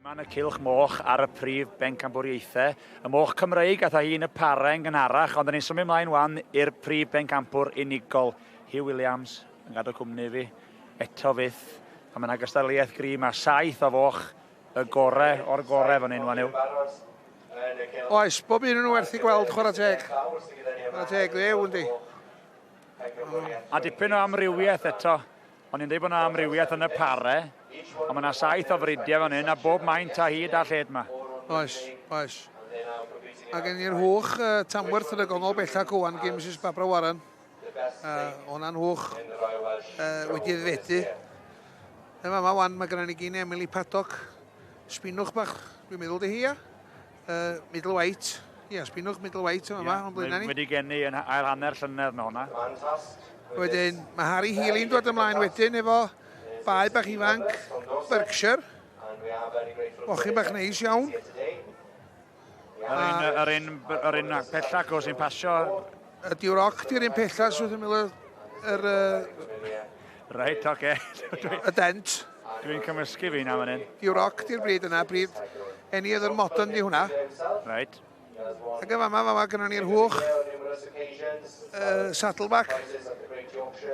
Yma yn y cylch moch ar y prif bencampwriaethau. Y moch Cymreig ath â hi yn y parau yn gynharach, ond ni'n symud mlaen wan i'r prif bencampwr unigol, Hugh Williams, yn gadw cwmni fi eto fyth. A mae yna gystadleuaeth gry, mae saith o foch y gore o'r gore fan hyn wan yw. Oes, bob un yn werth i gweld, chwarae teg. Chwarae teg, ddew, yndi. A dipyn o amrywiaeth eto. O'n i'n dweud bod yna amrywiaeth yn y pare, ond mae yna saith o fridiau fan hyn, a bob maint a hyd a lled yma. Oes, oes. A gen i'r hwch uh, Tamworth yn y gongol bellach gwan gen Mrs Barbara Warren. Uh, O'na'n hwch uh, wedi aeddfedu. Yma yma wan, mae gennym ni gyn Emily Paddock. Sbinwch bach, dwi'n meddwl di hi, ia? Uh, middle White. Ia, yeah, sbinwch Middle White yma, yeah, o'n blaenau ni. Wedi geni yn ail hanner llynedd mae hwnna. Wedyn, mae Harry Healy'n dod ymlaen wedyn efo bae bach ifanc, Berkshire. Mochyn bach neis iawn. Yr un, yr un, yr un pellach o sy'n pasio. Y Duroc di'r un pellach sydd yn mynd yr... Reit, oce. Okay. Y dent. Dwi'n cymysgu fi na fan hyn. Duroc di'r bryd yna, bryd any other modern di hwnna. Reit. Ac yn fama, fama, gynnon ni'r hwch saddleback.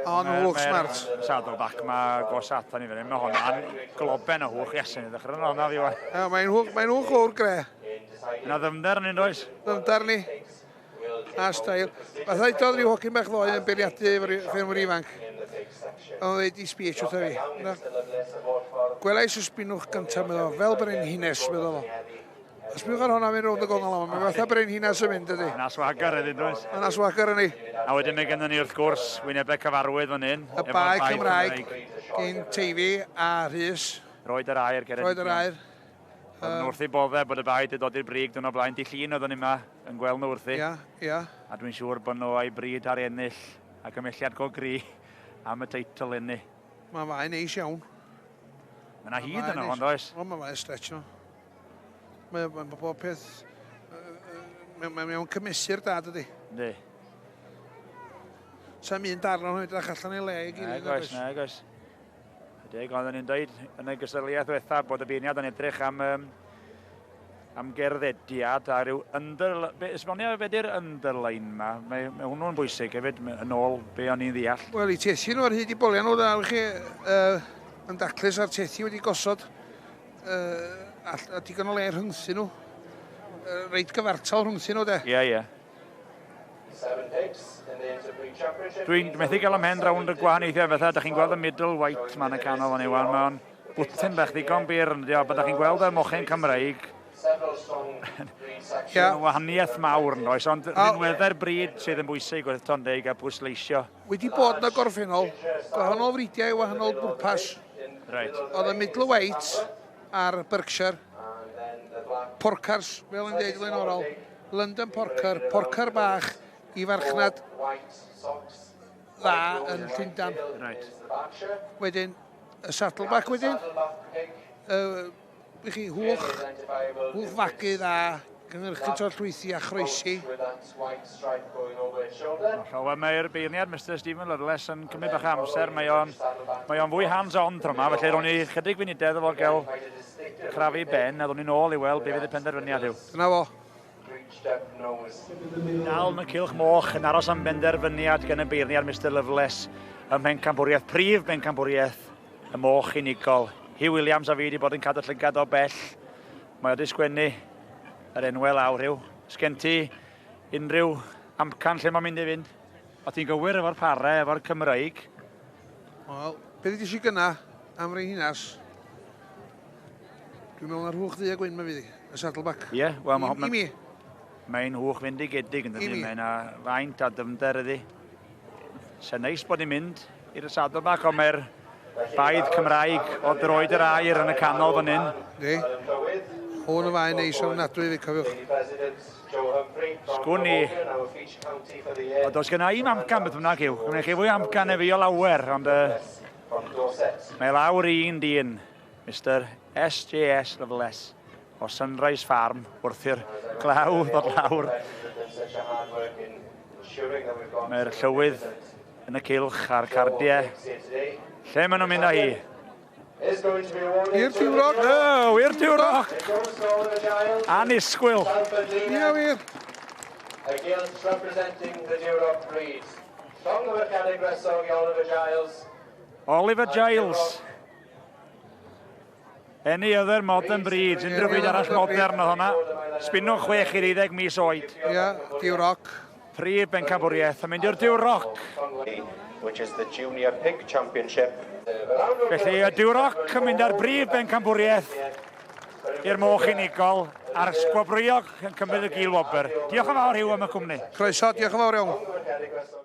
Ond hwch smart. Saddleback mae go satan i fan hyn. Mae hwnna'n globen o hwch, Iesu, ni ddechrau hwnna fi wan. Mae'n hwch, mae'n hwch o'r gre. Yna ddyfnder yn un does? Ddyfnder ni. A stael. Fatha udodd rhyw hogyn bach ddoe yn beirniadu efo'r ffermwr ifanc. Oedd o'n dweud i speech wrtha fi. Na. Gwelais y sbinwch gyntaf, meddwl, fel brenhines, meddwl fo. A sbiwch ar hwnna mynd rownd y gongol yma, mae fatha brenhines yn mynd, ydy. Yna swagger ydy, does? Yna swagger yn ni. A wedyn mae gennym ni wrth gwrs wynebau cyfarwydd fan hyn. Y bae Cymraeg, gyn Teifi a Rhys. Roed yr air, Geredigion. Roed yr air. Oedden nhw wrth eu boddau bod y ddau wedi dod i'r brig dwrnod blaen. Dydd Llun oedden ni yma yn gweld nhw wrthi. Ia, ia. A dwi'n siŵr bod nhw a'u bryd ar ennill a gymhelliad go gry am y teitl hynny. Mae fae neis iawn. Mae yna hyd yno fo, oes? O, mae fae stretch nhw. Mae, mae, mae bob peth... Mae, mae mewn cymesur da, dydy. Yndi. Sa'm un darn o'n edrych allan ei le i gilydd. Nag oes, nag oes. Deg, oedden ni'n dweud yn y gystadleuaeth ddiwetha bod y beirniad yn edrych am, um, am gerddediad a rhyw under... Be, esbonio be di'r underline ma? Mae, mae hwnnw'n bwysig hefyd, yn ôl be o'n i'n ddeall. Wel, i tethi nhw ar hyd i boliau nhw, da chi uh, yn daclus a'r tethi wedi gosod uh, a, a digon o le rhyngthyn nhw. Uh, reit gyfartal rhyngthyn nhw, de. Ie, yeah, ie. Yeah. Dwi'n methu gael ymhen rownd y gwahaniaethau fatha, da chi'n gweld y middle white ma'n y canol fan iwan, mae'n bwtyn bach ddigon byr, yn dio, but da chi'n gweld y mochyn Cymreig, yeah. wahaniaeth mawr yn oes, ond rhinweddau'r bryd sydd yn bwysig wrth to'n deig a pwysleisio. Wedi bod yn y gorffennol, gwahanol fridiau, wahanol bwrpas. Right. Oedd y middle white a'r Berkshire, porcars, fel yn deud flaenorol, London Porker, porker bach i farchnad dda yn Llundain. Right. Wedyn, y saddleback wedyn, uh, chi, hwch, hwch fagu dda, gynhyrchu to'r llwythi a chroesi. Hollol, mae'r beirniad Mr Stephen Lovelace yn cymryd bach amser, mae o'n mae o'n fwy hands-on tro yma, felly rown i chydig funudau iddo fo gael crafu ben, a ddown ni'n ôl i weld be fydd y penderfyniad yw. Dyna fo. Dal yn y cylch moch yn aros am benderfyniad gan y beirniad Mr Lovelace ym mhencampwriaeth, prif bencampwriaeth y moch unigol. Hugh Williams a fi wedi bod yn cadw llygad o bell. Mae o wedi sgwennu yr enwau lawr, Hugh. Sgen ti unrhyw amcan lle mae'n mynd i fynd? O ti'n gywir efo'r pare, efo'r Cymraeg. Wel, beth ydy eisiau gynna am Frenhinas? Dwi'n meddwl na'r hwch ddu a gwyn mae fydd i, y saddleback. Ie, yeah, wel mae... I mi. Mae'n hwch fendigedig yn dydi, mae'n faint a dyfnder iddi. Se'n neis bod ni'n mynd i'r saddleback, ond mae'r baedd Cymraeg o droed yr air yn y canol fan hyn. Yndi. Hwn yn faen neis ofnadwy fi, cofiwch. Sgwn i. O, does gen i'm amcan beth bynnag yw. Gwneud chi fwy amcan na fi o lawer, ond uh, mae lawr i un dyn. Mister SJS Level S o Sunrise Farm wrth i'r glaw ddod lawr. Mae'r llywydd yn y cylch a'r cardiau. Lle maen nhw'n mynd â hi? I'r Duroc. No, i'r Duroc. Anisgwyl. Ie, wir. A gilt representing the Duroc breed. Llongyfarchiadau gwresog i Oliver Giles. Oliver Giles. Any other modern breeds, unrhyw bryd arall modern oedd hwnna. Sbinwch 6 i 12 mis oed. Ie, yeah, Duroc. Prif bencampwriaeth, yn mynd i'r Duroc. Which is the Junior Pig Championship. Felly, y Duroc yn mynd ar brif bencampwriaeth i'r moch unigol a'r sgwobrwyog yn cymryd y gil wobr. Diolch yn fawr Huw am y cwmni. Croeso, diolch yn fawr iawn.